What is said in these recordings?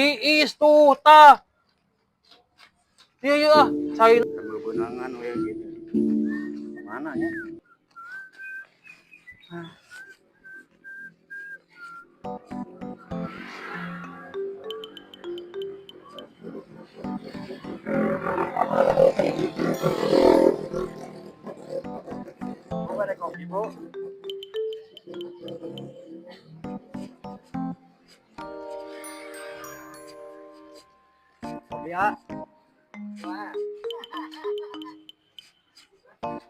Tiis tuh tah. Iya iya ah, cai Bebenangan we gitu. Mana nya? Bu, ada kopi, Bu. Kopi ya.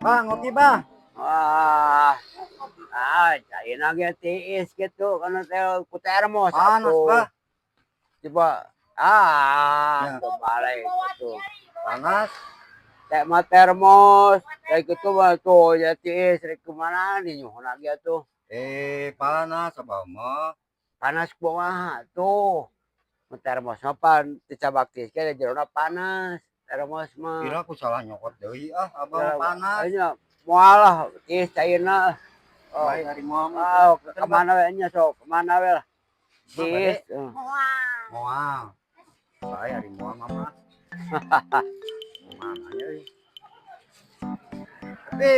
Bang, ngopi, Bang. Wah, ah, caina ge tiis gitu kana teh ku termos Panas, atuh. Bah. Coba ah, Ya. kebalik gitu. Panas. Teh mah termos, kayak gitu mah tuh ya tiis rek kemana nih nyuhuna ge tuh. Eh, panas abah mah. Panas kumaha tuh. Mun termos mah pan dicabak tiis ge jerona panas. Termos mah. Kira aku salah nyokot deui ah, abah mah panas. Nya moal lah tiis cairna. Oh. Baik hari moal mah. Ah, kemana we nya sok, kemana we lah. Tiis. Eh. Moal. Baik hari moal mama. Mana nya euy. Kopi.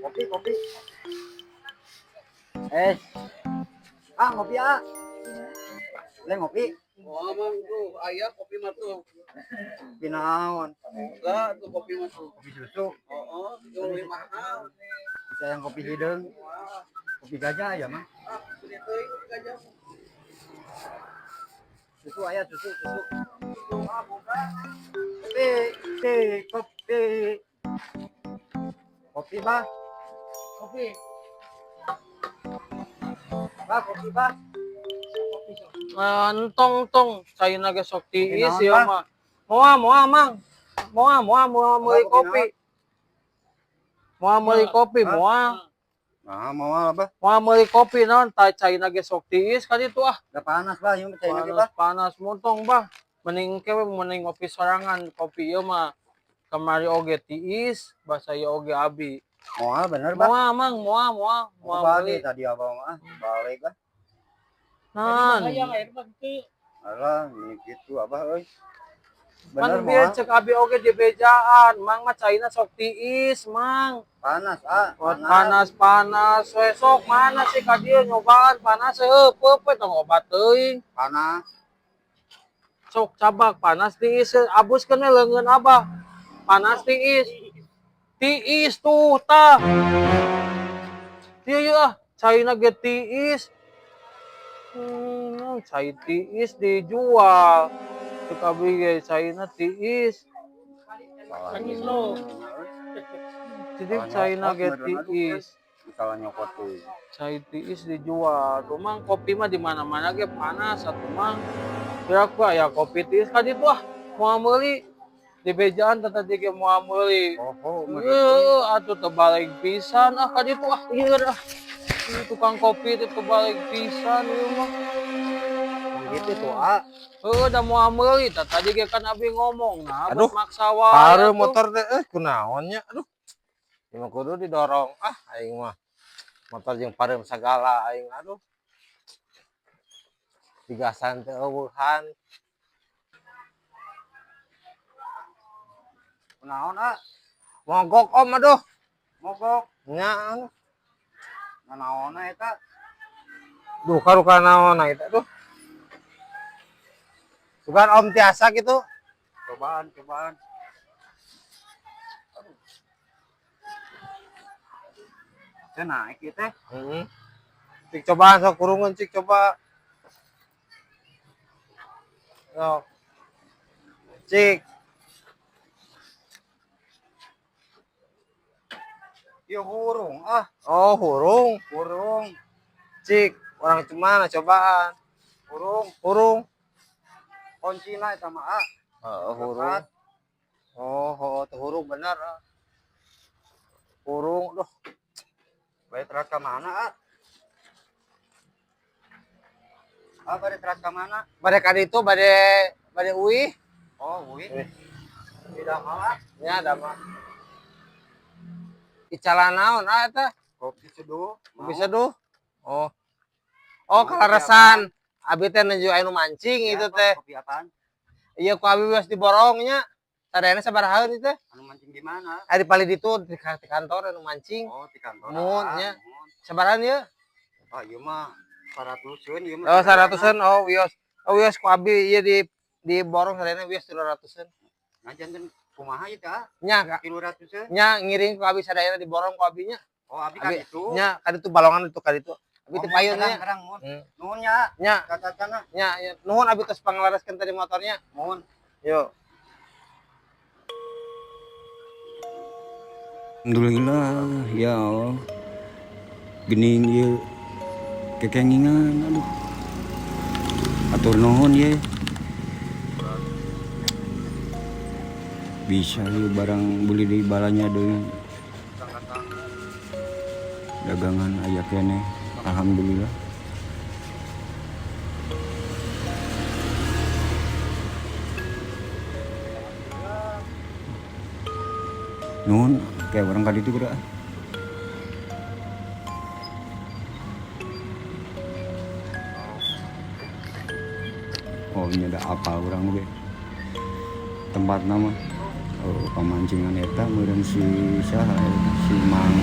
Kopi, kopi. Eh, Ah, ngopi ah. Le ngopi. Wah, mang tuh, aya kopi mah tuh. Kopi naon? Enggak, tuh kopi mah tuh. Kopi susu. Oh, itu lebih mahal. Bisa yang kopi hideung. Kopi gajah ya, Mang. Ah, sudah teuing kopi gajah. Susu aya susu, susu. Tuh, ah, boga. Kopi, kopi, kopi. Kopi, Bah. Kopi. Bah, kopi, Bah. Entong tong caina ge sok tiis Kopi naon, ieu Bah? mah. Moal moal mang. Moal moal moal meuli kopi kopi. Moal meuli kopi Hah? moal. Nah, mau apa? Moal meuli kopi naon tah caina ge sok tiis ka ditu ah. Udah panas, Bah. Ieu mah caina ge, Bah. Panas panas montong bah. Mending kewe mending ngopi sorangan kopi ieu mah. Kamari oge tiis, basa ieu oge abi. Moal bener, Bah. Moal mang moal moal Mau moal balik meuli. tadi abah mah. Balik lah. Nan. Alah, ini gitu abah euy. Pan Bener bieu moal. cek abi oge di bejaan, mang mah caina sok tiis, mang. Panas, ah. Oh, panas panas we sok mana sih ka dieu nyobaan panas heuh peupeut tong obat teuing. Panas. Sok cabak panas tiis abuskeun we leungeun abah. Panas tiis. Tiis tuh tah. Ieu ieu ah, caina ge tiis. Cai tiis dijual. Cek abi ge caina tiis. Jadi Salah caina nyokot ge meureun aduh, tiis. Salah nyokot tuh. Cai tiis dijual. Tuh mang kopi mah di mana-mana ge panas atuh mang. Kira ku aya kopi tiis ka ditu ah. Moal meuli. Di bejaan teh tadi ge moal meuli. Oh, oh, meureun. Heuh, atuh teu balik pisan ah ka ditu ah. Ieu ah. Ieu tukang kopi teh teu balik pisan ieu mah. Gitu tuh, ah. Heuh, da moal meuli tah tadi ge kan abi ngomong nah Aduh, buat maksa wae Paru atuh. motor teh eh kunaon nya aduh. Ieu mah kudu didorong ah aing mah. Motor jeung pareum sagala aing aduh. Digasan teh eueuhan. Kunaon, ah? Mogok om aduh. Mogok. Nya anu. Nanaonna eta? Duh karuka naon eta duh. Bukan om tiasa gitu. Cobaan, cobaan. Teh naik ieu teh. Heeh. Cik cobaan sok kurungan cik coba. Sok. Cik. Ieu hurung ah, Oh, hurung. hurung, Cik, orang cemana cobaan? hurung. Hurung. Kuncina eta mah ah. Heeh, hurung. Oh, oh, tuh hurung bener. Ah. Hurung, duh. Bade teras ka mana ah? Ah, bade teras ka mana? Bade ka ditu, bade bade uih. Oh, uih. Uih. Tidak mau ah. Nya ada mah. Icalan naon ah eta? Kopi seduh. Kopi seduh. Oh. Oh, kaleresan. Abi teh nuju anu mancing Ya, itu teh. Kopi apaan? Iya, ku abi geus diborong nya. Sadayana sabaraha itu teh? Anu mancing di mana? Ari palih ditu di kantor anu mancing. Oh, di kantor. Mun, Ah, nya. mun. Sabaraha ieu? Ah, ieu mah 100-eun ieu mah. Oh, 100-an. Oh, wios. Oh, wios ku abi ieu diborong sadayana wios 300-eun. Nah, janten kumaha ieu teh? Nya, Kak. 300-eun. Nya ngiring ku abi sadayana diborong ku abi nya. Oh, abi kan Abi itu. nya kaditu balongan itu kaditu. Abi teh payun nya. Terang, mun. Nuhun nya. Nya, Kakakana. nya, nya. Nuhun abi tos panglareskeun tadi motornya. Mun. Yuk. Alhamdulillah, ya Allah. Gening ieu kekengingan, aduh. Atur nuhun ye. Bisa ieu barang beli di balanya deui. Dagangan aya keneh, alhamdulillah. Nuhun, kayak orang kali itu gerak. Oh, ini ada apa orang gue? Tempat nama. Oh, pamancingan eta meureun si saha eta, si Mang.